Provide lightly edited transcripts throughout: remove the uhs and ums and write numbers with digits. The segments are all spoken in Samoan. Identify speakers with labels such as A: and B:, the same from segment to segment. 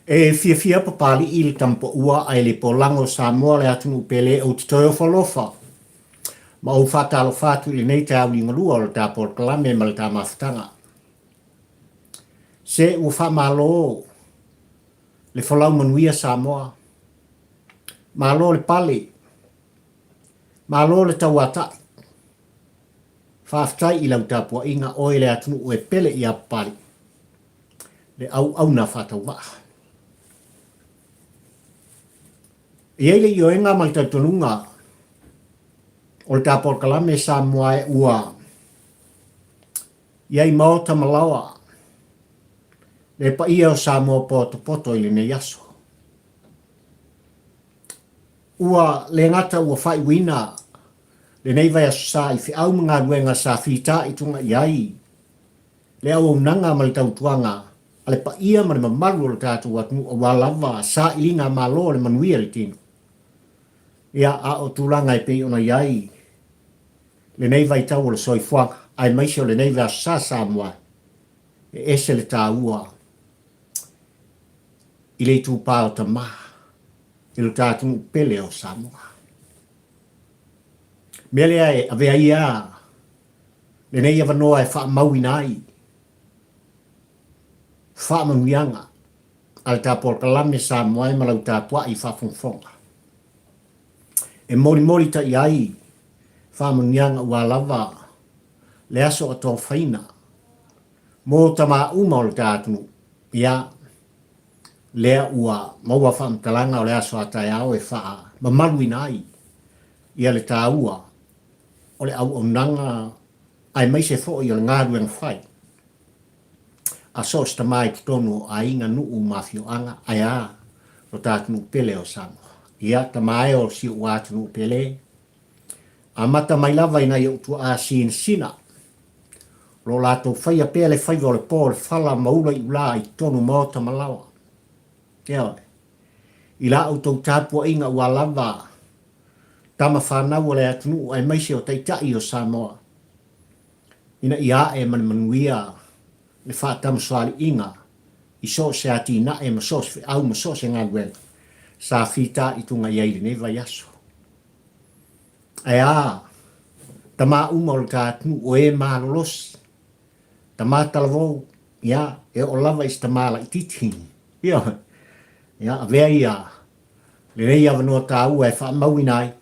A: E fiafia Papali'i le Tamapaua ae le Polago Samoa le atunuu pele ou te toe ofo alofa ma ou faatalofa atu i lenei taeao liugalua o le ta polokalame ma le ta mafutaga. Se ua faamalo le folau manuia Samoa. Malo le pale. Malo le tauatai. Faafetai i lau tapuaiga oe le atunuu e pele ia Papali'i, le auauna faatauvaa. E i ai le ioega ma le talitonuga o le ta polokalame Samoa e ua i ai maota ma laoa le paia o Samoa potopoto i lenei aso. Ua le gata ua faaiuina lenei vaiaso sa i feau ma galuega sa fitaituga i ai le auaunaga ma le tautuaga a le paia ma le mamalu o le tatou atunuu aua lava sailiga malo o le manuia i le tino. Ia, a o tulaga e pei ona i ai lenei vaitau o le soifuaga aemaise o lenei vaiaso sa Samoa e ese le taua i le itupa o tama i lo ta atunuu pele o Samoa. Mea lea e avea ia lenei avanoa e faamauina ai faamanuiaga a le ta polokalame Samoa e ma lau tapuai faafogafoga. E molimoli tai ai faamanuiaga ua lava le aso atofaina mo tama uma o le ta atunuu. Ia, lea ua maua faamatalaga o le aso a taeao e faamamaluina ai ia le taua o le auaunaga aemaise foi o le galuega fai a so o se tama i totonu o aiga, nuu ma afioaga, ae a lo ta atunuu pele o Samoa. Ia, tama e o si ou atunuu pele, amata mai lava i nai ou tuaa sinasina, o lo o latou faia pea le faiva o le po o le fala ma ula i ulā i totonu o maota ma laoa. Ioe. I la outou tapuaiga ua lava tama fanau a le atunuu aemaise o taitai o Samoa, ina ia ae ma le manuia le faatamasoaliiga i so o se atinae ma so o se feau ma so o se galuega sa fitaituga i ai i lenei vaiaso. Ae a, tama uma o le ta atunuu o e malolosi, tama talavou, ia, e oo lava i se tama laitiiti, ioe, ia, avea ia lenei avanoa taua e faamauina ai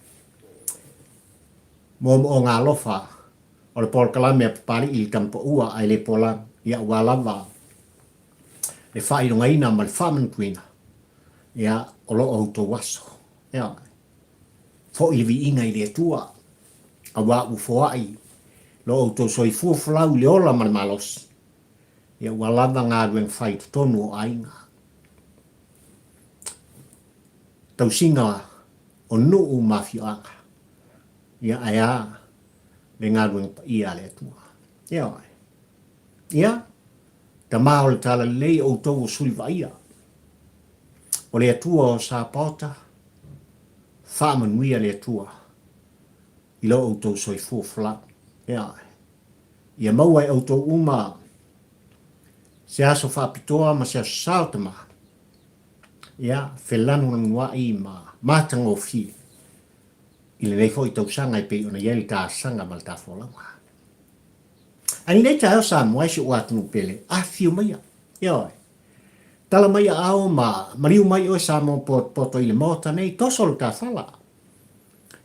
A: moomooga alofa o le polokalame a Papali'i i le Tamapaua ae le Polang, ia aua lava le faailogaina ma le faamanatuina, ia, o lo outou aso. Ioe. Foi le viiga i le Atua, auā ua foai lo outou soifua folau i le ola ma le malosi, ia ua lava galuega fai i totonu o aiga. Tausiga o nuu ma afioaga, ia ae a le galuega paia a le Atua. Ioe. Ia, tama o le talalelei outou o suli vaaia, o le Atua o Sapaota, Faamanuia le Atua i lo outou soifua folau. Ioe. Ia maua e outou uma se aso faapitoa ma se aso sao tama. Ia, felanulanuai ma matagofie i lenei foi tausaga e pei ona i ai le talosaga ma le tafolauga. Ae lenei taeao Samoa e si ou atunuu pele, afifio maia. Ioe. Tala mai aao ma maliu mai oe Samoa potopoto i le Maota nei, toso le tafala.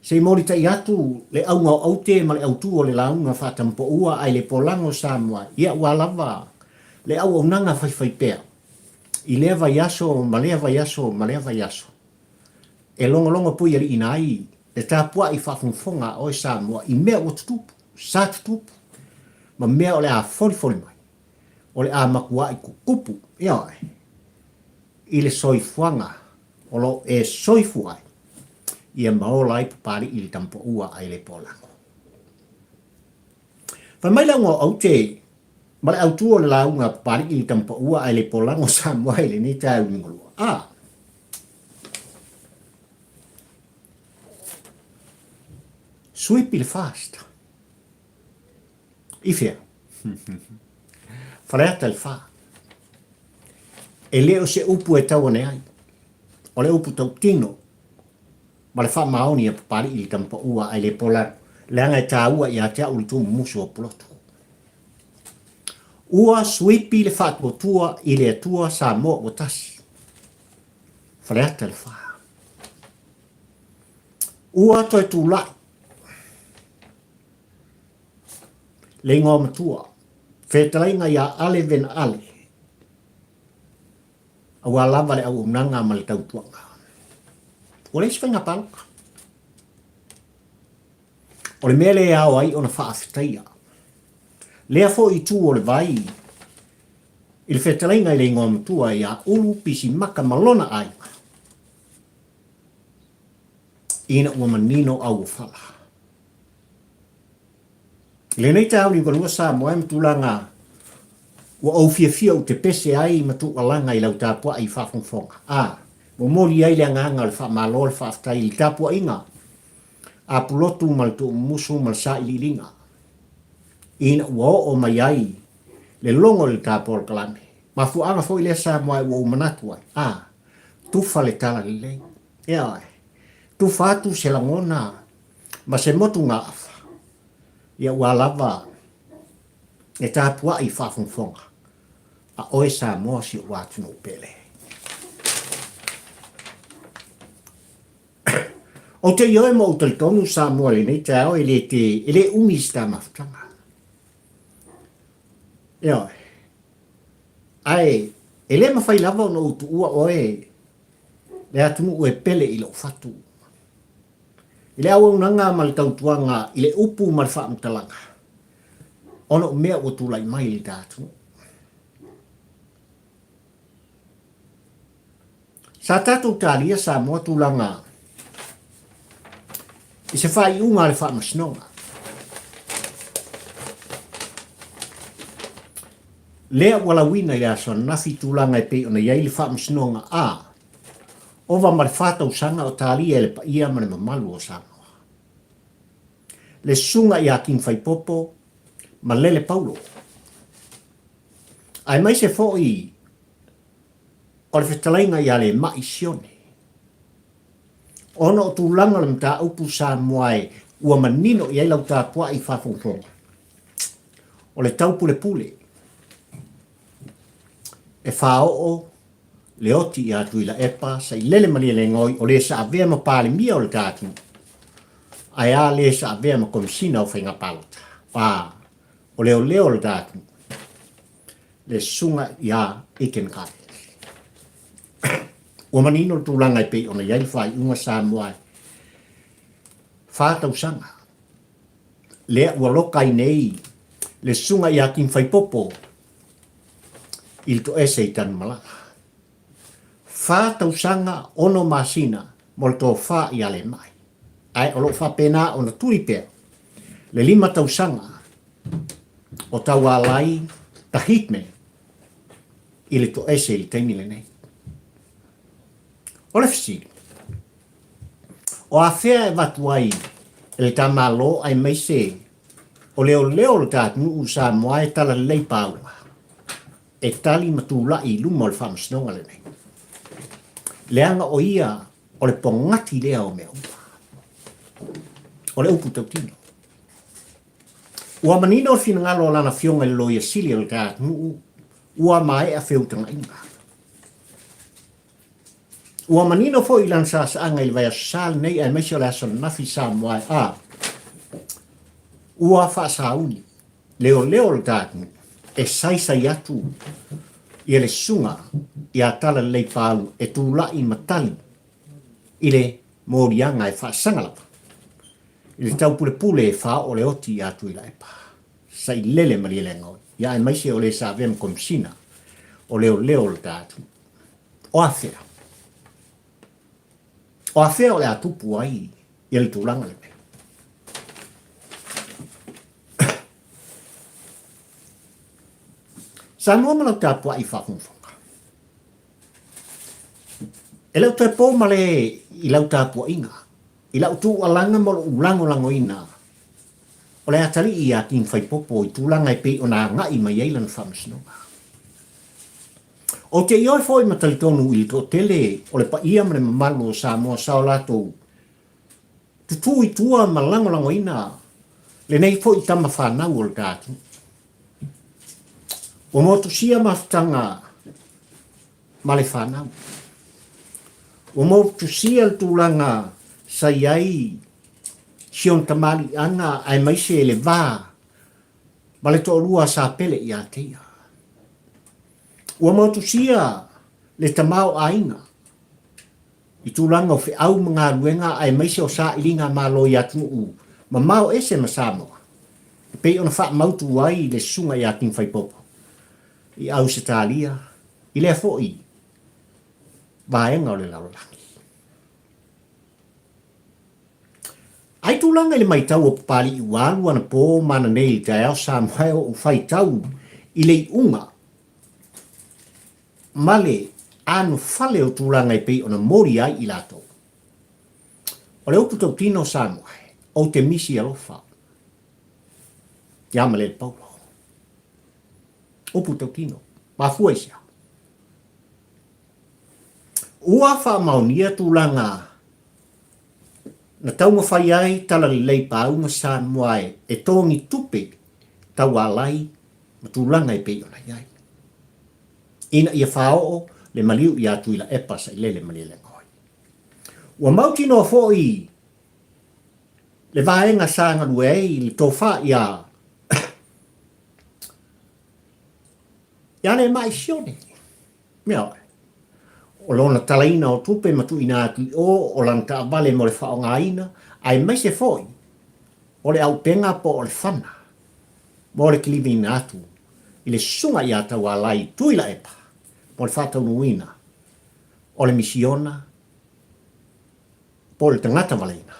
A: Se i molitai atu le auga o aute ma le autū o le lauga faatampaua ae le polago Samoa ia ua lava le auaunaga faifaipea i lea vaiaso ma lea vaiaso ma lea vaiaso e logologo puialiiina ai le tapuai faafogafoga a oe Samoa i mea ua tutupu, sa tutupu ma mea o le a folifoli mai. O le a matuai tutupu, ioe, i le soifuaga o lo o e soifua ai, ia ma ola ai Papali'i i le Tamapaua ae le Polago. Fai mai le auga o Aute ma le autū o le lauga a Papali'i i le Tamapaua ae le Polago Samoa i lenei taeao liugalua. A. Sweep i le fast. I whea? Faleata i le wha. E le o se upu e tau ane ai, o le upu tautino ma le faamaoni a Papali'i i le tama paua ae le po lalo, leaga e taua ia te au le tuumumusu o Pulotu. Ua suipi le faatuatua i le Atua Samoa ua tasi. Faleata le fa. Ua toe tulai le igoa matua, fetalaiga ia Ale Vena Ale, aua lava le auaunaga ma le tautuaga. Ua leai se faiga palota. O le mea lea e ao ai ona faafetaia lea foi itu o le vai i le fetalaiga i le igoa matua ia Ulu Pisimaka ma lona aiga, ina ua manino auofala. I lenei taeao liugalua Samoa e ma tulaga ua ou fiafia ou te pese ai ma tuualaga i lau tapuai faafogafoga, a momoli ai le agaga o le faamalo le faafetai i le tapuaiga a Pulotu ma le tuumumusu ma le sailiiliga ina ua oo mai ai le logo i le ta polokalame. Mafuaaga foi lea Samoa ua ou manatu ai, a tufa le tala lelei. Ioe, tufa atu se lagona ma se motugaafa, ia ua lava e tapuai faafogafoga a oe Samoa si ou atunuu pele. Ou te ioe ma ou talitonu Samoa i lenei taeao e le te, e le umi se ta mafutaga. Ioe. Ae e le mafai lava ona ou tuua oe le atunuu e pele i lou fatu. I le auaunaga ma le tautuaga i le upu ma le faamatalaga, ona o mea ua tulai mai i le ta atunuu. Sa tatou talia Samoa tulaga i se faaiuga a le Faamasinoga. Lea ua lauina i le aso ananafi tulaga e pei ona i ai le Faamasinoga a ova ma le fa tausaga o talia e le paia ma le mamalu o Samoa. Le susuga ia King Faipopo ma Lele Paulo. Aemaise foi o le fetalaiga ia Lema'i Sione. Ona o tulaga o le mataupu Samoa e ua manino i ai lau tapuai faafogafoga, o le taupulepule e faaoo le oti ia Tuilaepa Sailele Malielegaoi o le sa avea ma Palemia o le ta atunuu, ae a le sa avea ma Komesina o Faiga Palota, a o leoleo o le ta atunuu, le susuga ia Eken Kai. Ua manino le tulaga e pei ona i ai le faaiuga Samoa e fa tausaga lea ua loka ai nei le susuga ia King Faipopo i le toese i Tanumalala. Fa tausaga ono masina mo le tofa ia Lemai. Ae o lo o faapena ona tuli pea le lima tausaga o Taualai the Hitman i le toese i le taimi lenei. O le fesili, o afea e avatu ai e le ta Malo aemaise o leoleo o le ta atunuu Samoa e talalelei pauga e tali ma tulai i luma o le faamasinoga lenei? Leaga o ia o le pogati lea o mea uma. O le upu tautino. Ua manino le finagalo o Lana Afioga i le Loia Sili o le ta atunuu, ua maea feutagaiga. Ua manino foi i lana saasaaga i le vaiaso sa lenei aemaise o le aso ananafi Samoa e a ua faasauni leoleo o le ta atunuu e saisai atu ia le susuga ia Talalelei Pau e tulai ma tali i le moliaga e faasaga lava i le taupulepule e faaoo le oti ia Tuilaepa, Sailele Malielegaoi, ia aemaise o le sa avea ma Komesina o Leoleo o le ta atunuu. O afea? O afea o le a tupu ai ia le tulaga lenei? Samoa ma lau tapuai faafogafoga. E le o toe po male i lau tapuaiga, i lau tuualaga ma lou lagolagoina o le atalii ia King Faipopo i tulaga e pei ona agai mai ai lana faamasinoga. Ou te ioe foi ma talitonu i le toatele o le paia ma le mamalu o Samoa sa o latou tutū i tua ma lagolagoina lenei foi tama fanau o le ta atunuu. Ua motusia mafutaga ma le fanau. Ua motusia le tulaga sa i ai si ona tamaliiaga aemaise le va ma le toalua a Sapele ia te ia. Ua motusia le tamaoaiga i tulaga o feau ma galuega aemaise o sailiga Malo i atunuu mamao ese ma Samoa, e pei ona faamautu ai le Susuga ia King Faipopo i Ausetalia i lea foi vaega o le lalolagi. Ai tulaga i le maitau o Papali'i ua alu anapo ma ananei i le taeao Samoa e ou faitau i le iuga ma le anofale o tulaga e pei ona moli ai i latou. O le upu tautino Samoa, ou te misi alofa ia Malelepaulo. Upu tautino, mafua i se aha? Ua faamaonia tulaga na taumafai ai talalelei pāuga Samoa e togi tupe taualai ma tulaga e pei ona i ai, ina ia faaoo le maliu iā Tuilaepa Sailele Malielegaoi. Ua mautinoa foi le vaega sa galue ai i le tofa iā ia Lemai Sione. Mea oe. O lona talaina o tupe ma tuuina atu i o o lana taavale mo le faaaogaina, aemaise foi o le auupega po o le fana mo le kilivaina atu i le susuga iā Taualai Tuilaepa mo le faataunuuina o le misiona po o le tagata valeina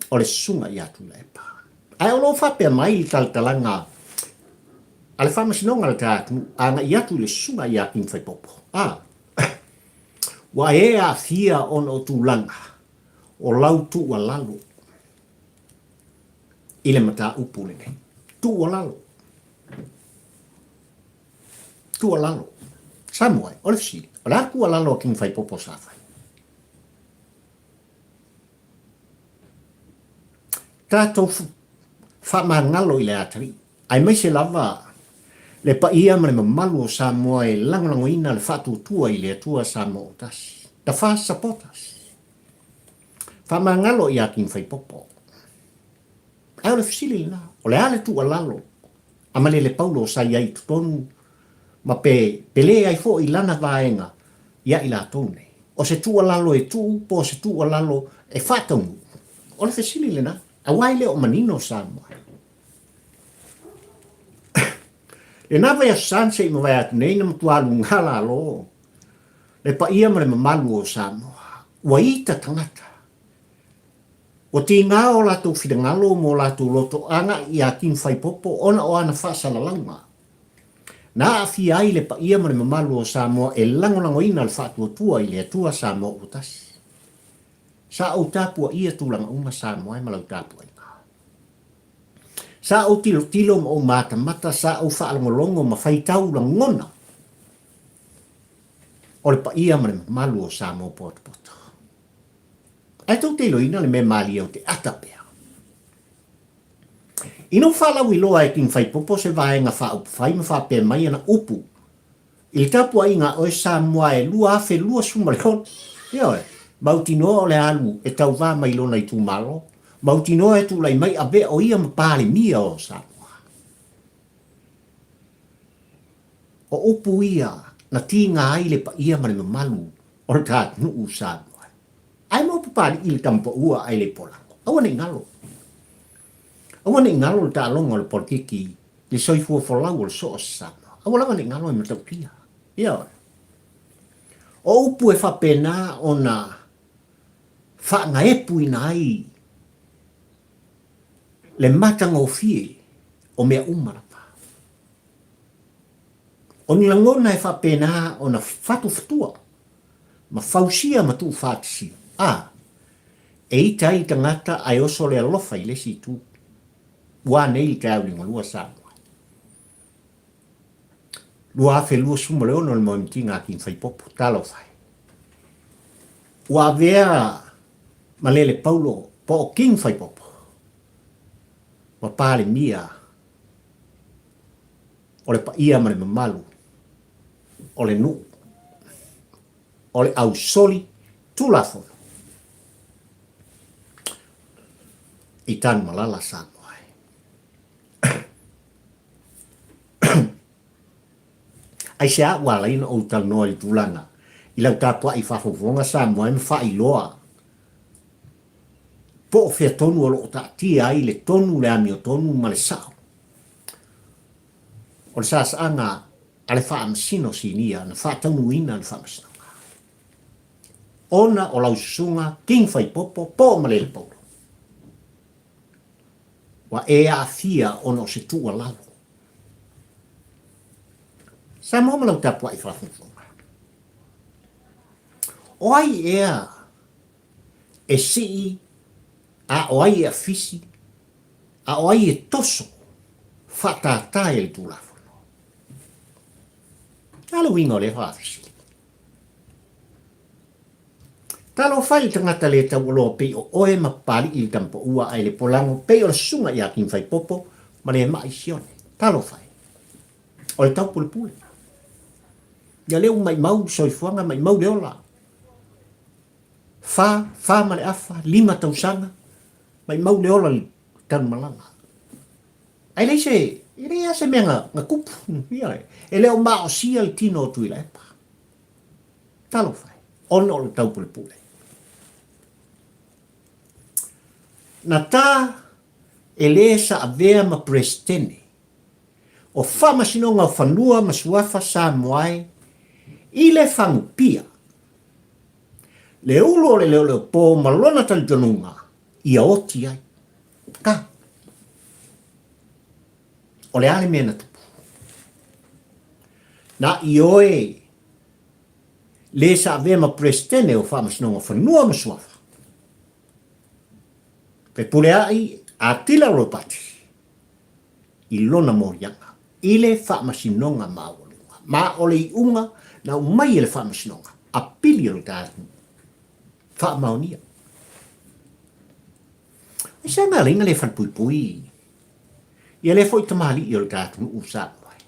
A: o le susuga iā Tuilaepa. Ae o lo o faapea mai le talatalaga a le Faamasinoga a le ta atunuu agai atu i le susuga iā King Faipopo, a ua e aafia ona o tulaga o lau tuualalo i le mataupu lenei. Tuualalo. Tuualalo. Samoa e, o le fesili, o le a le tuualalo a King Faipopo sa fai? Tatou faamagalo i le atalii, aemaise lava le paia ma le mamalu o Samoa e lagolagoina le faatuatua i le Atua Samoa ua tasi. The First Supporters. Faamagalo ia King Faipopo. Ae o le fesili lena, o le a le tuualalo a Malele Paulo sa i ai i totonu ma pe pele ai foi lana vaega ia i latou nei? O se tuualalo e tuu po o se tuualalo e faataunuu? O le fesili lena, aua e le o manino Samoa. Lena vaiaso sa na se i mavae atu nei na matua luga lalo le paia ma le mamalu o Samoa. Ua ita tagata Ua tiga o latou finagalo ma o latou loto agai iā King Faipopo ona o ana faasalalauga. Na aafia ai le paia ma le mamalu o Samoa e lagolagoina le faatuatua i le Atua Samoa ua tasi. Sa ou tapuaia tulaga uma Samoa e ma lau tapuaiga. Sa ou tilotilo ma ou matamata, sa ou faalogologo ma faitau lagona o le paia ma le mamalu o Samoa potopoto. Ae tou te iloina le mea malie o te ata pea. Ina ua faalauiloa e King Faipopo se vaega faaupufai ma faapea mai ana upu i le tapuaiga a oe Samoa e 2026, ioe, mautinoa o le alu e tauva mai lona itumalo, mautinoa e tulai mai avea o ia ma Palemia o Samoa. O upu ia na tiga ai le paia ma le mamalu o le ta atunuu Samoa. Ae mau Papali'i le tama paua ae le polago. Aua ne i galo. Aua ne i galo le taaloga o le polokiki le soifua folau o le soo o se Samoa. Aua lava ne i galo e matautia. Ioe. O upu e faapena ona faagaepuina ai le matagofie o mea uma lava. O ni lagona e faapena ona fatufatua ma fausia ma tuufaatisia, a e ita ai tagata ae oso le alofa i le isi itu. Ua anei le taeao liugalua Samoa. 2026 le moemitiga a King Faipopo. Talofa e. Ua avea Malele Paulo po o King Faipopo ma Palemia o le paia ma le mamalu o le nuu o le au soli Tulafono i Tanumalala, Samoa e. Aisea ua ala ai ona ou talanoa i le tulaga i lau tapuai faafofoga Samoa e ma faailoa po o fea tonu o lo o taatia ai le tonu, le amiotonu ma le sao o le sasaaga a le Faamasino Sinia na faataunuuina le Faamasinoga ona o lau susuga King Faipopo po o Malelepaulo. Ua e aafia ona o se tuualalo. Samoa ma lau tapuai faafogafoga. O ai ea e sii a o ai e afisi a o ai e toso faatātā e le Tulafono? A le uiga o lea faafesili. Talofa i le tagata le taualoa pei o oe ma Papali'i le Tamapaua ae le Polago pei o le susuga ia King Faipopo ma le Ma'i Sione. Talofa e! O le taupulepule. Ia lea ua maimau le soifuaga, maimau le ola. Fa, fa ma le afa, lima tausaga, maimau le ola i le Tanumalala. Ae leai se, e leai lava se mea na, na tupu. Ioe. E le o maosia le tino o Tuilaepa. Talofa e, ona o le taupulepule. Na ta e le sa avea ma Peresetene o Faamasinoga o Fanua ma Suafa Samoa e i le fagupia, le ulu o le leoleopō ma lona talitonuga ia oti ai. Ka. O le a le mea na tupu? Na ioe le sa avea ma Peresetene o Faamasinoga o Fanua ma Suafa. Fepuleai Atila Ropati i lona moliaga i le Faamasinoga Maualuga, ma o le iuga na aumai e le Faamasinoga, apili o le ta atunuu. Faamaonia. Ai se mea alai na le falepuipui ia lea foi tamalii o le ta atunuu sa aumai.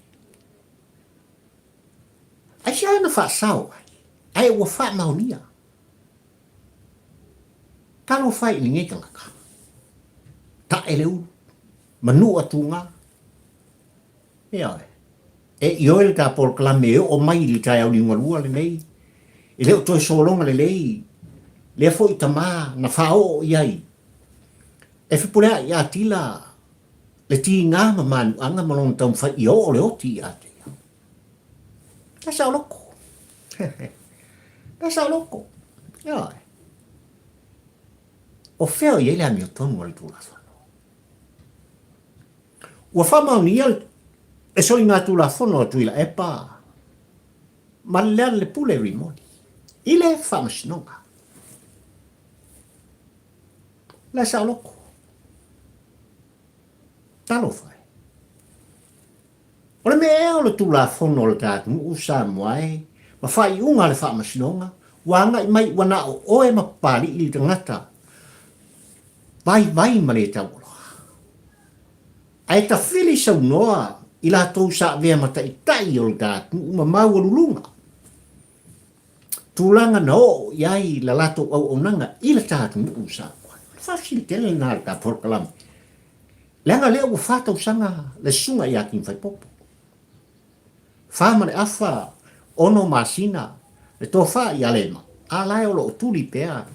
A: Ai se na faasao ai, ae ua faamaonia. Talofa i lenei tagata. Tae le ulu, manua tuga. Ioe. E ioe le ta polokalame e oo mai i le taeao liugalua lenei, e le o toe sologa lelei lea foi tama na faaoo i ai e fepuleai ia Tila le tiga ma manuaga ma lona taumafai ia oo le oti ia te ia. Na saoloko. Na saoloko. Ioe. O fea o i ai le amiotonu a le Tulafono? Ua faamaonia le soligatulafono a Tuilaepa ma Lealailepule Rimoni i le Faamasinoga. La e saoloko. Talofa e. O le mea ea o le Tulafono o le ta atunuu Samoa e ma faaiuga a le Faamasinoga ua agai mai ua na o oe ma Papali'i le tagata vaivai ma le taualoa. Ae tafili saunoa i latou sa avea ma taitai o le ta atunuu ma maualuluga tulaga na oo i ai la latou auaunaga i le ta atunuu Samoa. O le faafesili tele lena a le ta polokalame. Leaga lea ua fa tausaga le susuga ia King Faipopo. Fa ma le afa, ono masina le tofa i Alema, a la e o lo o tuli pea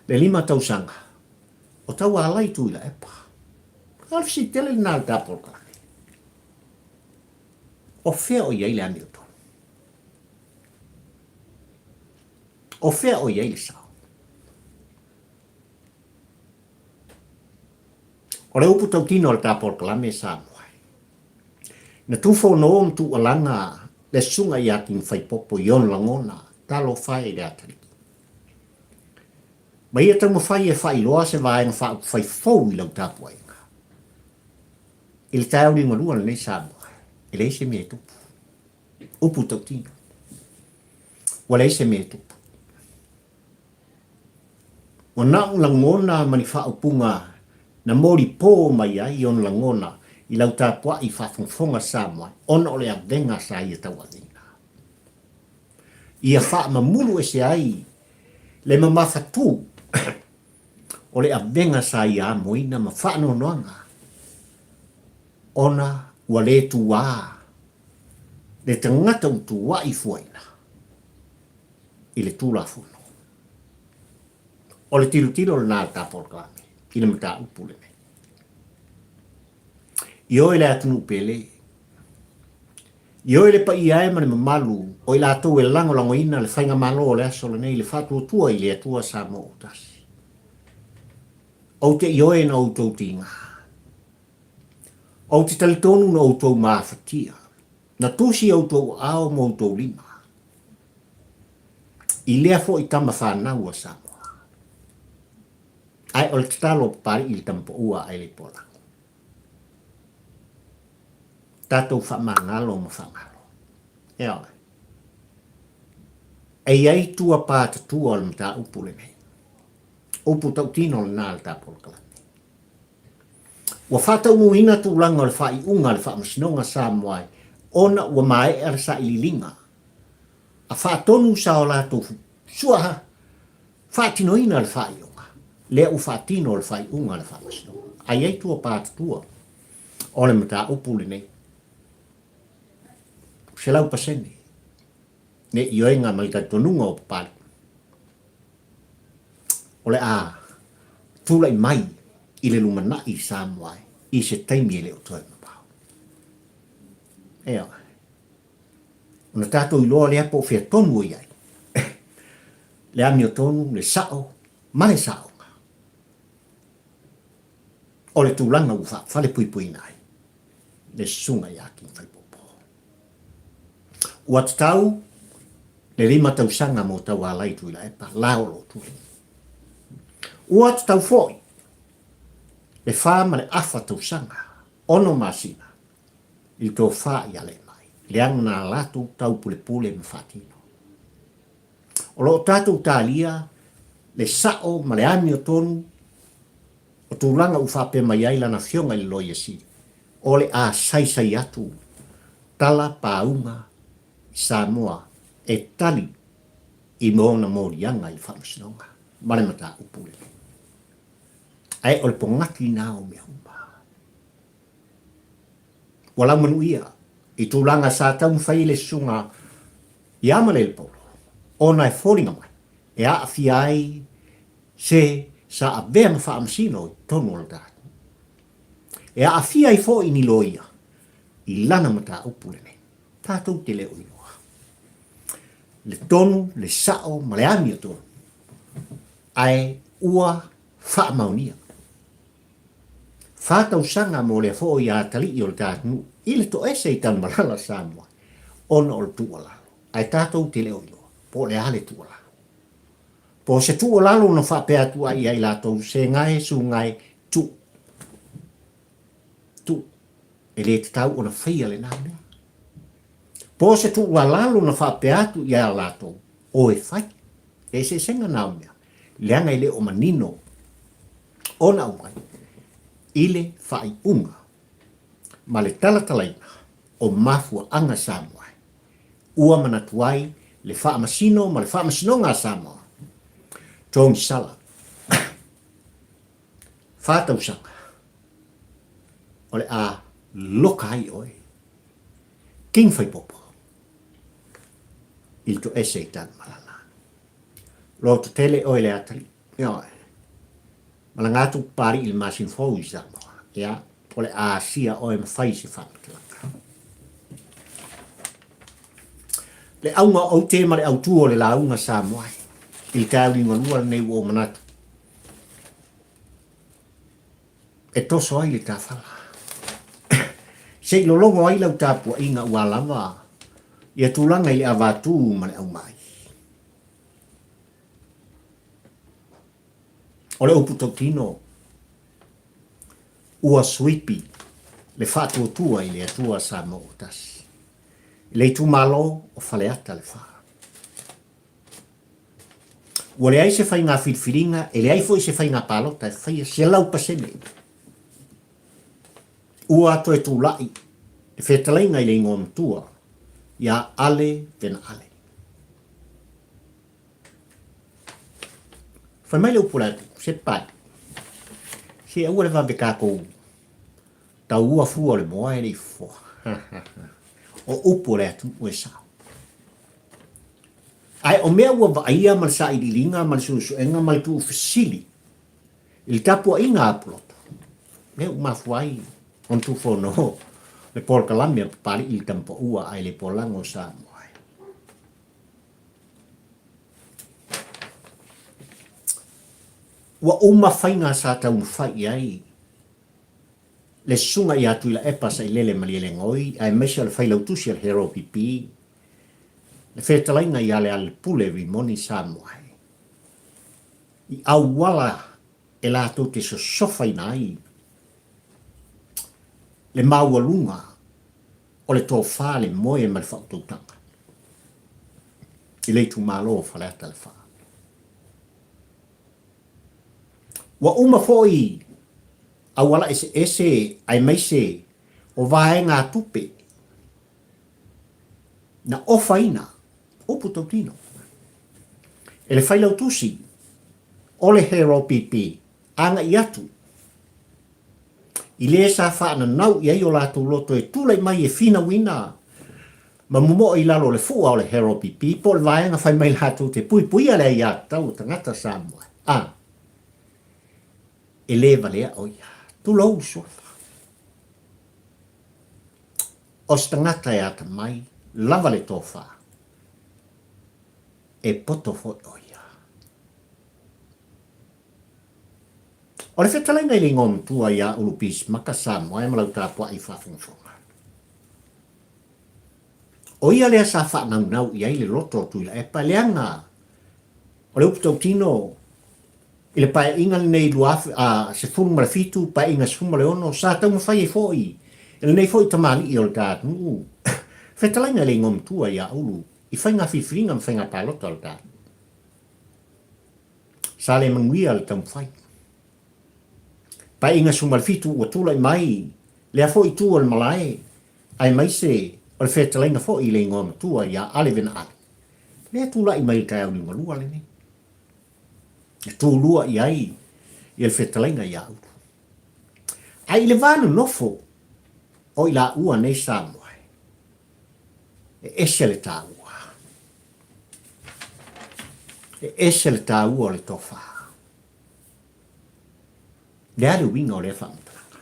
A: le lima tausaga o Taualai Tuilaepa. O le fesili tele lena a le ta polokalame. O fea o i ai le amiotonu? O fea o i ai le sao? O le upu tautino a le ta polokalame Samoa, na tufono ma tuualaga le susuga ia King Faipopo i ona lagona, talofa e i le atalii. Ma ia taumafai e faailoa se vaega faaupufai fou i lau tapuaiga. I le taeao liugalua lenei Samoa, e leai se mea e tupu. Upu tautino. Ua leai se mea e tupu. Ua na o lagona ma ni faaupuga na molipo mai ai i ona lagona i lau tapuai faafogafoga Samoa ona o le avega sa ia tauaveina. Ia faamamulu ese ai le mamafatū o le avega sa ia amoina ma faanoanoaga ona ua le tuā le tagata ua tuaʻi fuaina i le Tulafono. O le tilotilo lena a le ta polokalame i le mataupu lenei. Ioe le atunuu pele, ioe le paia e ma le mamalu o i latou e lagolagoina le faigamalo o le aso lenei i le faatuatua i le Atua Samoa ua tasi. Ou te ioe na outou tiga. Ou te talitonu na outou mafatia. Na tusi outou aao ma outou lima i lea foi tama fanau a Samoa. Ae o le tatalo a Papalii i le tama paua a Aeleipoalago, tatou faamagalo ma faagalo. Ioe. E i ai tua patatua o le mataupu lenei. Upu tautino lena a le ta polokalame. Ua faataunuuina tulaga o le faaiuga a le Faamasinoga Samoa ona ua maea le sailiiliga a faatonu sa o latou suaha faatinoina le faaiuga lea ua faatino le faaiuga a le Faamasinoga. A i ai tua patatua o le mataupu lenei, 100% le ioega ma le talitonuga o Papalii. O le a tulai mai i le lumanai i Samoa i se taimi e le o toe mamao. Ioe. Ona tatou iloa lea po o fea tonu o i ai le amiotonu, le sao ma le saoga o le tulaga ua faafalepuipuiina ai le Susuga ia King Faipopo. Ua tatau le lima tausaga mo Taualai Tuilaepa, la o loo tuli. Ua tatau foi le fa ma le afa tausaga, ono masina, i le tofa i Aleimai, leaga na latou taupulepule ma faatino. O loo tatou talia le sao ma le amiotonu o tulaga ua faapea mai ai lana afioga i le Loia Sili, o le a saisai atu tala pauga i Samoa e tali i ona moliaga i le Faamasinoga ma le mataupu lenei. Ae o le pogaki na o mea uma. Ua laumanuia i tulaga sa taumafai ai le Susuga ia Malelepolo ona e foliga mai e aafia ai se sa avea ma faamasino i totonu o le tatou. E aafia ai foi ni loia i lana mataupu lenei. Tatou te le o iloa le tonu, le sao ma le amiotonu, ae ua faamaonia. Fa tausaga mo lea foi atalii o le ta atunuu i le toese i Tanumalala Samoa ona o le tuualalo, ae tatou te le o iloa po o le a le tuualalo. Po o se tuualalo na faapea atu ai ia i latou, Segae, Sugae, tuu. Tuu. E le tatau ona faia lena mea. Po o se tuualalo na faapea atu ia latou, o e fai. E eseesega na o mea, leaga e le o manino ona aumai i le faaiuga ma le talatalaina o mafuaaga Samoa ua manatu ai le Faamasino ma le Faamasinoga a Samoa, Togisala, fa tausaga o le a loka ai oe King Faipopo i le toese i Tanumalala. Lototele oe le atalii. Ioe. Malaga atu Papalii i le masina fou i Samoa. Ia, o le a asia oe ma fai se faamatalaga. Le auga o aute ma le autū o le lauga Samoa i le taeao liugalua lenei ua ou manatu e toso ai le tafala. Se i lologo ai lau tapuaiga ua lava ia tulaga i le avatū ma le aumai. O le upu tautino, ua suipi le faatuatua i le Atua Samoa ua tasi. I le itumalo o Faleata le Fa. Ua leai se faiga filifiliga, e leai foi se faiga palota e faia 100%. Ua toe tulai le fetalaiga i le igoa matua ia Ale Vena Ale. Fai mai le upu a le atunuu, se pai, se aua le vave tatou taua fua o le moa e le i fofoa. O upu a le atunuu e sao. Ae o mea ua vaaia ma le sailiiliga ma le suesuega ma le tuufesili i le tapuaiga a Pulotu, lea ua mafua ai ona tufono le polokalame a Papalii i le Tamapaua ae le polago o Samoa. Ua uma faiga sa taumafai i ai le susuga ia Tuilaepa Sailele Malielegaoi aemaise o le failautusi a le HRPP, le fetalaiga ia Lealailepule Rimoni Samoa i auala e latou te sosofaina ai le maualuga o le tofa, le moe ma le faautautaga i le itumalo o Faleata le Fa. Ua uma foi auala eseese aemaise o vaegatupe na ofaina upu tautino e le Failautusi o le HRPP agai atu i le sa faananau i ai o latou loto e tulai mai e finauina ma momo'o i lalo o le fua o le HRPP po o le vaega fai mai latou te puipuia le aiatatau o tagata Samoa a e le valea o ia. Tulou suafa. O se tagata e atamai lava le tofa, e poto foi o ia. O le fetalaiga i le igoa matua ia Ulu Pisimaka Samoa e ma lau tapuai faafogafoga. O ia lea sa faanaunau i ai le loto o Tuilaepa leaga o le upu tautino i le paeaiga lenei 2017, paeaiga 16, sa taumafai ai foi e lenei foi tamalii o le ta atunuu fetalaiga i le igoa matua ia Ulu i faiga filifiliga ma faiga palota o le ta atunuu. Sa le manuia le taumafai. Paeaiga 17 ua tulai mai lea foi itu o le malae aemaise o le fetalaiga foi i le igoa matua ia Ale Vena Ale, lea tulai mai i le taeao liugalua lenei. E tulua i ai ia le fetalaiga ia Ulu. Ae i le va nonofo o i laua nei Samoa, e ese le taua. E ese le taua o le tofa. Le a le uiga o lea faamatalaga?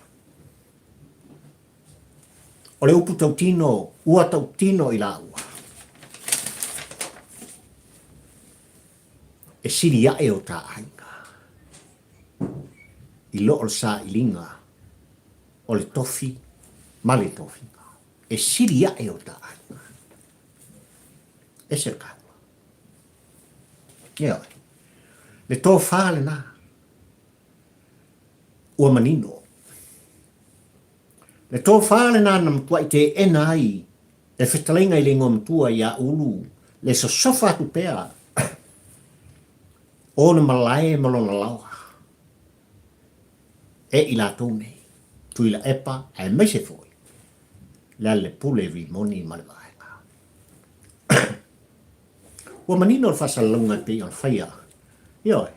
A: O le upu tautino, ua tautino i laua. E sili ae o ta aiga i loo o le sailiga o le tofi ma le tofiga. E sili ae o ta aiga. Ese le kaua. Ioe. Le tofa lena. Ua manino. Le tofa lena na matuai teena ai e fetalaiga i le igoa matua ia Ulu le sosofa atu pea ona malae ma lona laoa e i latou nei, Tuilaepa aemaise foi Lealailepule Rimoni ma le vaega. Ua manino le faasalalauga e pei ona faia, ioe,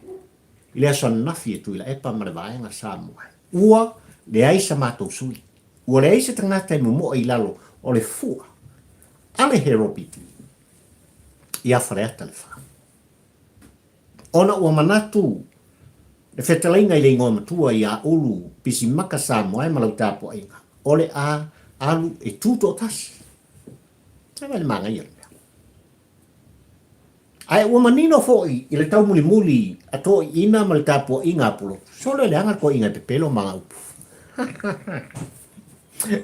A: i le aso ananafi e Tuilaepa ma le Vaega Samoa. Ua leai sa matou sui. Ua leai se tagata e momoe i lalo o le fua a le Heropiti ia Faleata le Fa. Ona ua manatu le fetalaiga i le igoa matua ia Ulu Pisimaka Samoa ma lau tapuaiga, o le a alu e tu toatasi. Ae le manaia le mea. Ae ua manino foi i le taumulimuli a toeaiina ma le tapuaiga a Pulotu, solo e leaga le toeaina e pepelo ma ana upu.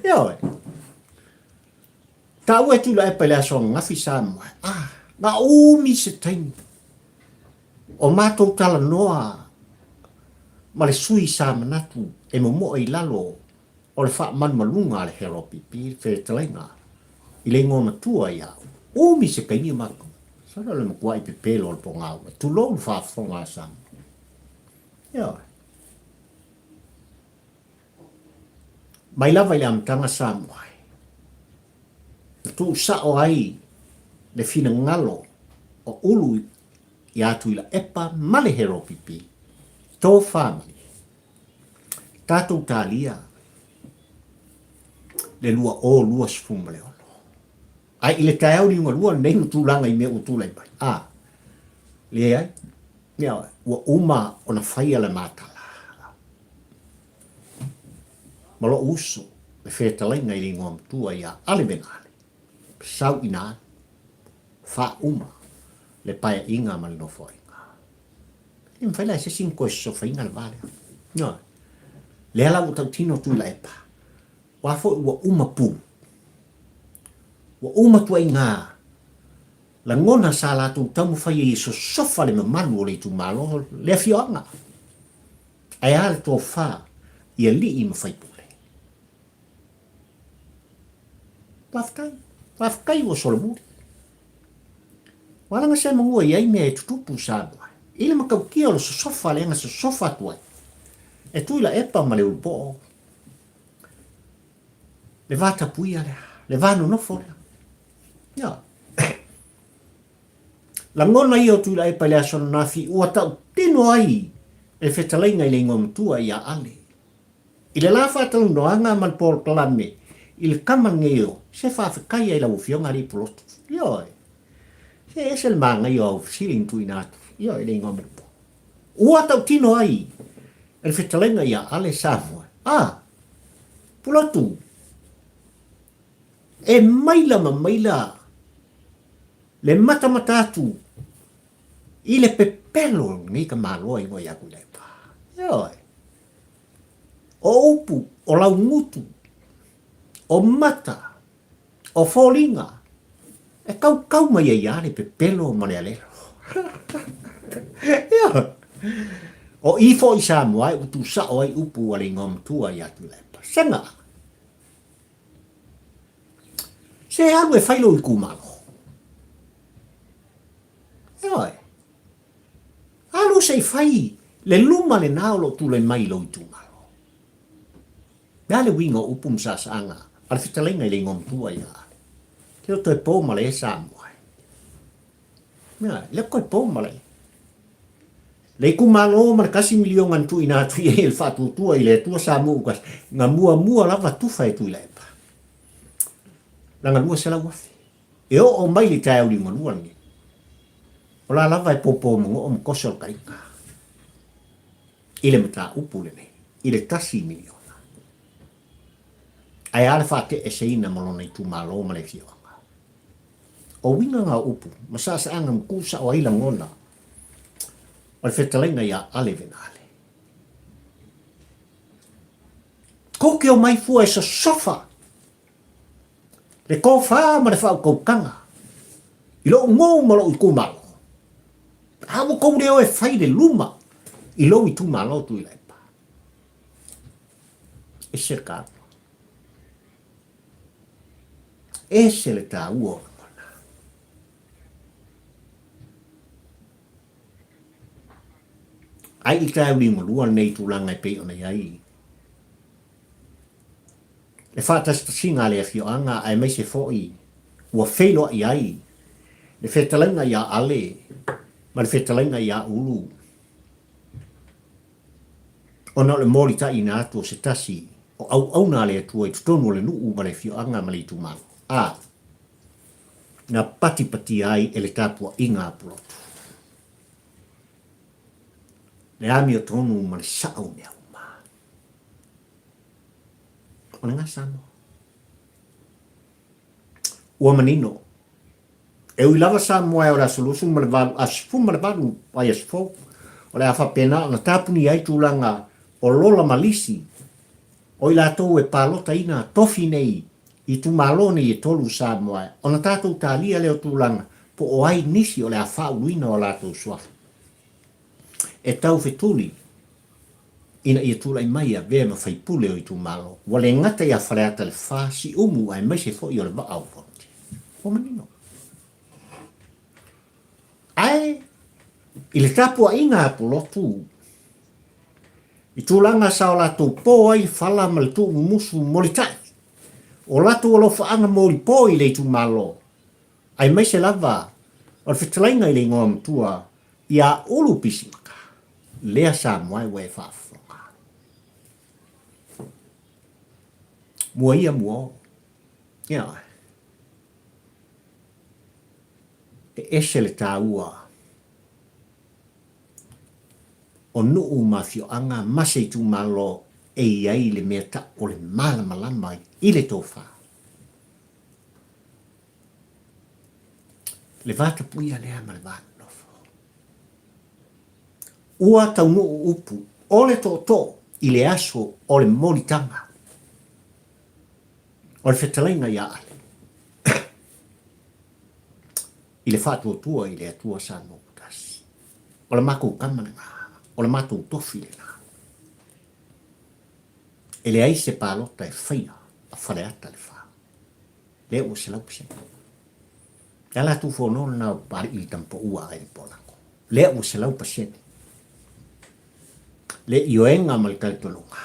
A: Ioe. Taua e Tuilaepa i le aso ananafi Samoa, ah, na umi se taimi o matou talanoa ma le sui sa manatu e momoe i lalo o le faamalumaluga a le HRPP, le fetalaiga i le igoa matua ia Ulu. Umi se taimi o matou. Masalo o le matuai pepelo o le pogaula. Tulou le faafofoga a Samoa. Ioe. Mai lava i le amataga Samoa e. Na tuusao ai le finagalo o Ulu ia Tuilaepa ma le Heropipi, tofa malie, tatou talia le 2026. Ae i le taeao liugalua lenei ma tulaga i mea ua tulai mai, a, leai, mea ua uma ona faia le matala. Ma lou uso, le fetalaiga i le igoa matua ia Ale Venale, sau ina alu, faauma le paeaiga ma le nofoaiga. E le mafai la e se isi ona toe sosofaina le va lea. Ioe. Lea la ua tautino Tuilaepa, aua foi ua uma pu, ua uma tuaiga lagona sa latou taumafai ai e sosofa le mamalu o le itumalo, le afioaga. Ae a le tofa i alii ma faipule? Faafetai. Faafetai ua solomuli. Ua ala se manua i ai mea e tutupu i Samoa. I le matautia o le sosofa lea na sosofa atu ai e Tuilaepa ma Leulupoo le va tapuia lea, le va nonofo lea. Ia. Lagona ia o Tuilaepa i le aso ananafi ua tautino ai le fetalaiga i le igoa matua ia Ale. I le la faatalanoaga ma le polokalame i le kama lenei o se faafetai ai lau Afioga Alii Pulotu. Ioe. Se ese le manaia o au fesili na tuuina atu. Ioe, le igoa matua. Ua tautino ai e le fetalaiga ia Ale Samoa. A, Pulotu, e maila ma maila le matamata atu i le pepelo o lenei tamaloa igoa ia Tuilaepa. Ioe. O upu, o laugutu, o mata, o foliga, e kaukau mai ai lava le pepelo ma le alelo. Ioe. O i foi Samoa e utu sao ai upu a le igoa matua ia Tuilaepa. Sega. Se alu e fai lou itumalo. Ioe. Alu se i fai le luma lena o lo o tulai mai i lou itumalo. Le a le uiga o upu ma saasaaga a le fetalaiga i le igoa matua ia Ale? Le o toe po malae Samoa e. Ioe, le o toe po malae. Le itumalo ma le 1 miliona na tuuina atu i ai e le Faatuatua i le Atua Samoa ua tasi, na muamua lava tufa e Tuilaepa. Lana 200,000. E oo mai le taeao liugalua lenei, o la lava e pōpō manoo ma toso le taiga i le mataupu lenei, i le 1 miliona. Ae a le faateeseina ma lona itumalo ma le afioaga? O uiga na o upu ma saasaaga ma tuusao ai lagona o le fetalaiga ia Ale Venale. Kou te omai fua e sosofa le tofa ma le faautautaga i lou gou ma lou itumalo. A ua tou le o e fai le luma i lou itumalo Tuilaepa. Ese le taua. Ese le taua o lagona. Ai i tae liugalua lenei tulaga e pei ona i ai le faatasitasiga a le afioaga aemaise foi ua feiloai ai le fetalaiga ia Ale ma le fetalaiga ia Ulu ona o le molitaiina atu o se tasi o auauna a le Atua i totonu o le nuu ma le afioaga ma le itumalo, a na patipatia ai e le tapuaiga a Pulotu le amiotonu ma le sao o mea uma. O lena Samoa. Ua manino. E ui lava Samoa e o le aso 28, aso 18 vaiaso fou, o le a faapena ona tapunia ai tulaga o lola ma lisi o i latou e palotaina tofi nei i itumalo nei e tolu o Samoa, ona tatou talia lea o tulaga po o ai nisi o le a faauluina o latou suafa e taufetuli ina ia tulai mai e avea ma faipule o itumalo ua le gata ia Faleata le Fa, Siumu aemaise foi o le Vaa o Fonoti. Ua manino. Ae i le tapuaiga a Pulotu, i tulaga sa o latou po ai le fala ma le tuumumusu molitai o latou alofaaga molipo i le itumalo, aemaise lava o le fetalaiga i le igoa matua ia Ulu Pisimaka, lea Samoa e ua e faafofoga. Mua ia mua o. Ia. E ese le taua o nuu ma afioaga ma se itumalo e i ai le mea tau o le malamalama i le tofa. Le vatapuia lea ma le va nonofo. Ua taunuu upu o le tootoo i le aso o le molitaga o le fetalaiga ia Ale i le faatuatua i le Atua Samoa ua tasi. O le matou tama lena, o le matou tofi lena. E leai se palota e faia a Faleata le fa. Lea ua 100%. Le ala atu fono lena o Papalii i Tamapaua ai le Polago. Lea ua 100%. Le ioega ma le talitonuga.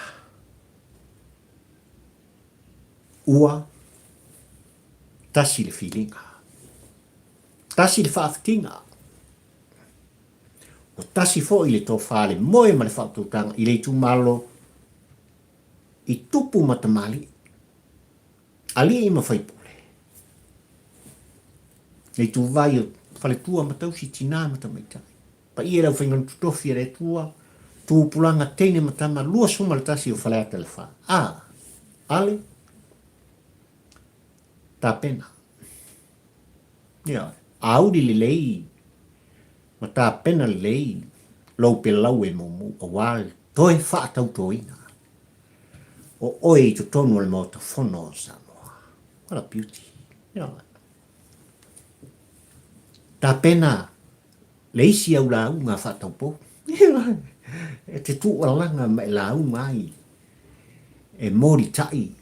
A: Ua tasi le filiga. Tasi le faafitiga. Ua tasi foi le tofa le moe ma le faautautaga i le itumalo i tupu ma tamalii, alii ma faipule, le ituvai o faletua ma tausi, tinā ma tamaitai. Paia i le aufaigaluega totofi a le Atua, tupulaga teine ma tama, 21 o Faleata le Fa. A, Ale, tapena. Ioe, auli lelei ma tapena lelei lou pelau e mumu aua le toe faatautoina o oe i totonu o le Maota Fono o Samoa. What a beauty. Ioe. Tapena le isi au lauga faataupou. E te tuualaga ma e lauga ai e molitai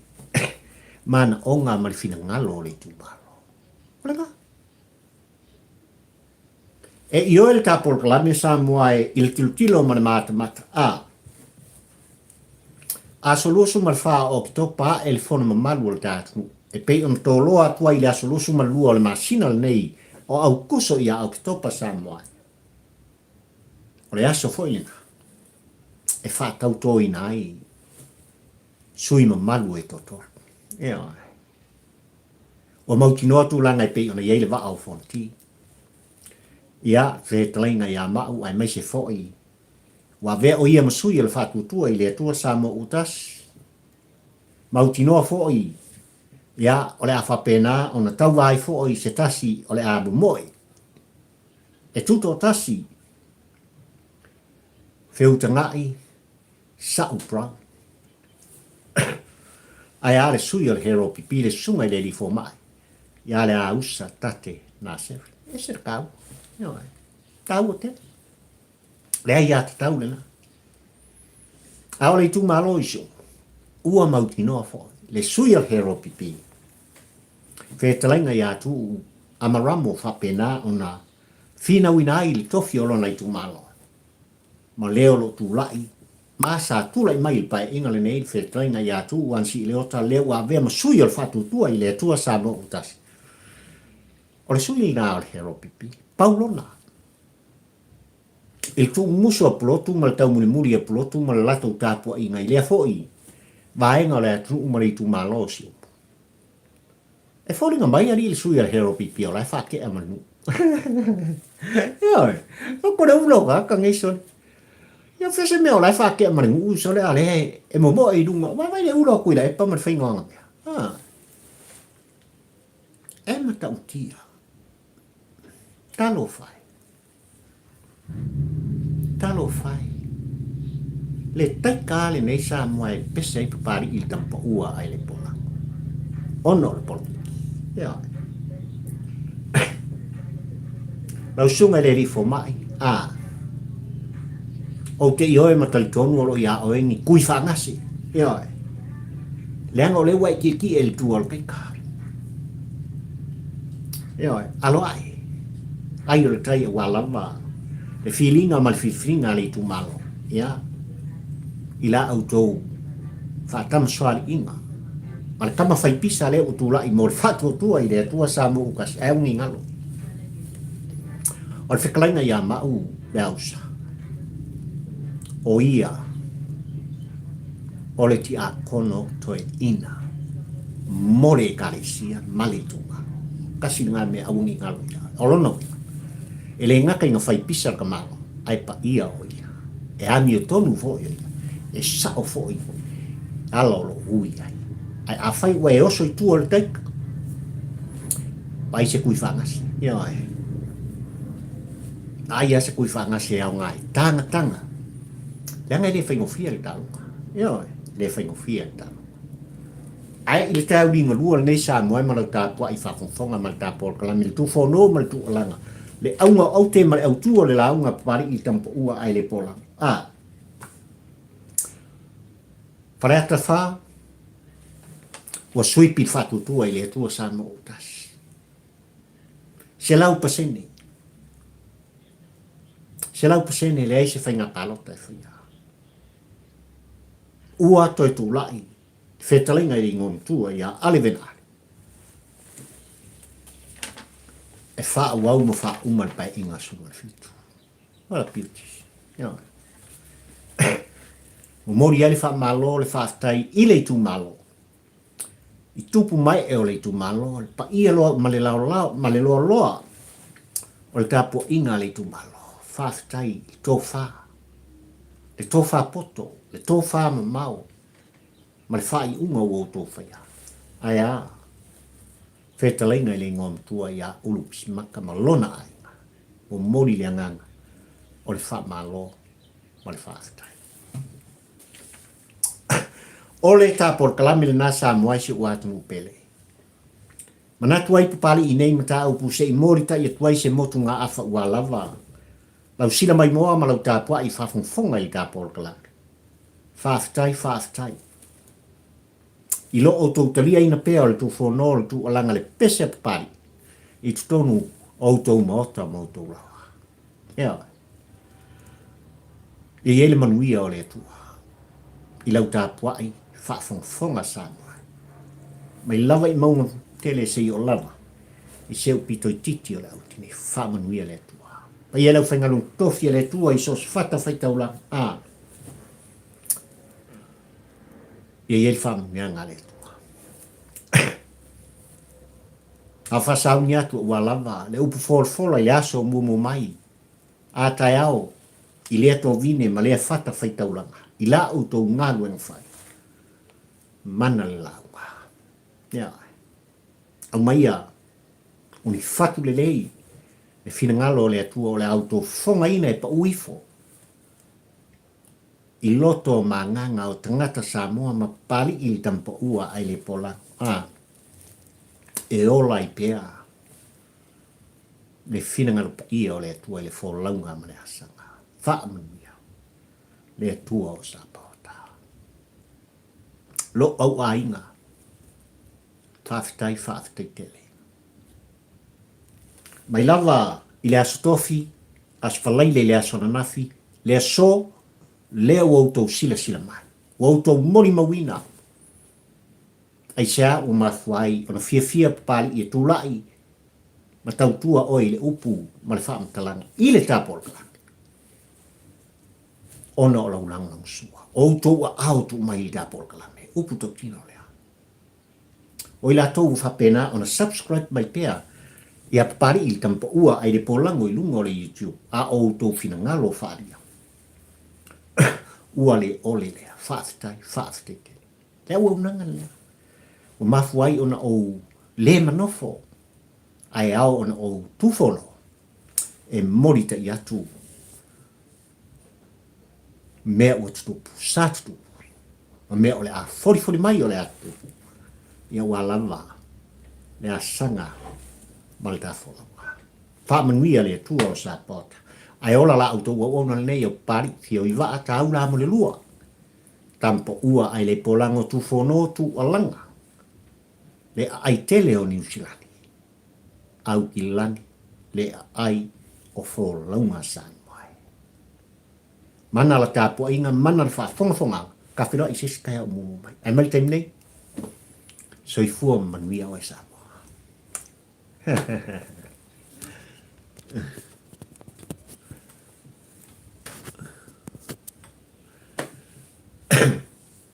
A: manaoga ma le finagalo o le itumalo. O lena. E ioe le ta polokalame Samoa e i le tilotilo ma le matamata a Aso 24 o Oketopa ae le fono mamalu o le ta atunuu e pei ona toloa atu ai i le aso 22 o le masina lenei o Aukuso ia Oketopa Samoa e. O le aso foi lena e faatautoina ai sui mamalu e toatolu. Ioe. Ua mautinoa tulaga e pei ona i ai le vaa o Fonoti. Ia, fetalaiga ia Maʻu aemaise foi ua avea o ia ma sui o le Faatuatua i le Atua Samoa ua tasi. Mautinoa foi, ia, o le a faapena ona tauva ai foi se tasi o le a momoe e tutoatasi feutagaʻi Sa'u Brown. Ae a le sui o le Hero Pipi le susuga i le alii fomai ia le Ausa Tate Naseri. Ese le taua. Ioe. Taua tele. Le aiatatau lena. A o le itumalo i Siumu, ua mautinoa foi le sui o le Hero Pipi fetalaiga ia Tuuu Amaramo faapena ona finauina ai le tofi o lona itumalo. Ma le o lo o tulai ma sa tulai mai i le Paeaiga lenei le fetalaiga ia Tuuu Ansi Leota lea ua avea ma sui o le Faatuatua i le Atua Samoa ua tasi. O le sui lena o le Heropipi, pau lona. I le tuumumusu a Pulotu ma le taumulimuli a Pulotu ma le latou tapuaiga i lea foi vaega o le atunuu ma le itumalo o Siumu. E foliga mai alii le sui a le Hero PP o la e faatea ma le nuu. Ioe, o kore ula o kaka nei sole. Ia fea se mea o la e faatea ma le nuu sole a lea e momoe i luga. Vaivai le ula o Tuilaepa ma le faiga o ana mea. Ah. E matautia. Talofa e. Talofa e. Le taika a lenei Samoa e pese ai Papalii i le tamapaua ai le pola. Ona o le polokiki. Ioe. Lau susuga i le alii fomai, a. Ou te ioe ma talitonu o lo o iā oe ni kui faagase. Ioe. Leaga o lea ua e tietie i le tua o le taika. Ioe, alo ae. Ai o le tai aua lava le filiga ma le filifiliga a le itumalo, ia, i la outou faatamasoaliiga ma le tama fai pisa lea ua tulai mo le faatuatua i le Atua Samoa ua tasi, ae agi galo. O le fetalaiga ia Ma'u Leausa, o ia o le tiakono toeaina mo le Ekalesia ma le itumalo. Tasi lena mea aua ne i galo ia oe. O lona uiga, e le gata ina fai pisa le tamaloa, ae paia o ia. E amiotonu foi o ia, e sao foi ala o lo o ui ai. Ae afai ua e oso i tua o le taika, vaai se kui faagase. Ioe. Ai lava se kui faagase e aoga ai. Tagataga. Leaga e le faigofie le taaloga. Ioe, e le faigofie le taaloga. Ae i le taeauliga lua lenei Samoa e ma lau tapuai faafogafoga ma le tapolkalame, le tufono ma le tuualaga, le auga o aute ma le autu o le lauga Papali'i i Tamapaua ae le Polaga. A. Faleata 4, ua suipi le faatuatua i le Atua Samoa ua tasi. 100%. 100% leai se faiga palota e faia. Ua toe tulai le fetalaiga i le igoa matua ia Ale Vena Ale e faaauau ma faauma le paeaiga 17. What a beauty. Ioe. Momoli ai le faamalo le faafetai i le itumalo. I tupu mae o le itumalo, le paia loa ma le laolao ma le loaloa o le tapuaiga a le itumalo. Faafetai i le tofa, le tofa poto, le tofa mamao ma le faaiuga ua outou faia. Ae a? Fetalaiga i le igoa matua ia Ulu Pisimaka ma lona aiga. Momoli le agaga o le faamalo ma le faafetai. O le ta polokalame lena Samoa i si ou atunuu pele. Manatu ai Papali'i nei mataupu se i molitai atu ai se motugaafa ua lava lau sila maimoa ma lau tapuai faafogafoga i le ta polokalame. Faafetai, faafetai. I lo outou taliaina pea o le tufono o le tuualaga le pese a Papali'i i totonu o outou maota ma outou laoa. Ioe. Ia i ai le manuia o le Atua i lau tapuai faafogafoga Samoa. Mai lava i mauga tele seia oo lava i se upito itiiti o le autini. Faamanuia le Atua. Paia i le aufaigaluega totofi a le Atua i so o se fata faitaulaga. A. Ia i ai le faamanuiaga a le Atua. A faasauni atu aua lava le upu folafola i le aso muamua mai a taeao i lea tovine ma lea fata faitaulaga i la outou galuega fai. Mana le lauga. Ia, aumaia o ni fatu lelei le finagalo o le Atua o le a outou fofogaina e pau ifo i loto o ma agaga o tagata Samoa ma Papali'i i le Tamapaua ae le Polau. A, e ola ai pea le finagalo paia o le Atua i le folauga ma le asaga. Faamanuia le Atua o Sapaota. Lou au aiga, faafetai, faafetai tele. Mai lava i le Aso Tofi, Aso Faraile i le aso ananafi, le aso lea ua outou silasila mai, ua outou molimauina aisea ua mafua ai ona fiafia Papali'i e tulai ma tautua oe i le upu ma le faamatalaga i le tapolokalape ona o lau lagolagosua, o outou aao tuu mai i le tapolokalame, upu tautino lea. O i latou ua faapena ona subscribe mai pea ia Papali'i le Tamapaua ai le polago i luga o le YouTube a o outou finagalo faaalia. Ua le ole lea. Faafetai, faafetai tele. Le auaunaga lea. Ua mafua ai ona ou le manofo ae ao ona ou tufono e molitai atu mea ua tutupu, sa tutupu, ma mea o le a folifoli mai o le a tutupu, ia ua lava le asaga ma le tafolauga. Faamanuia le Atua o Sapota. Ae ola la outou auauna lenei o Papali'i, fio i vaa, taula mo le lua, tampaua ai le polago tufono tuualaga, le aai tele o Niusilani. Aukilani le aai o folauga a Samoa e. Mana la tapuaiga, mana le faafogafogaga, ka feiloai i se isi taeao muamua mai. Ae mai le taimi nei, soifua ma manuia oe Samoa.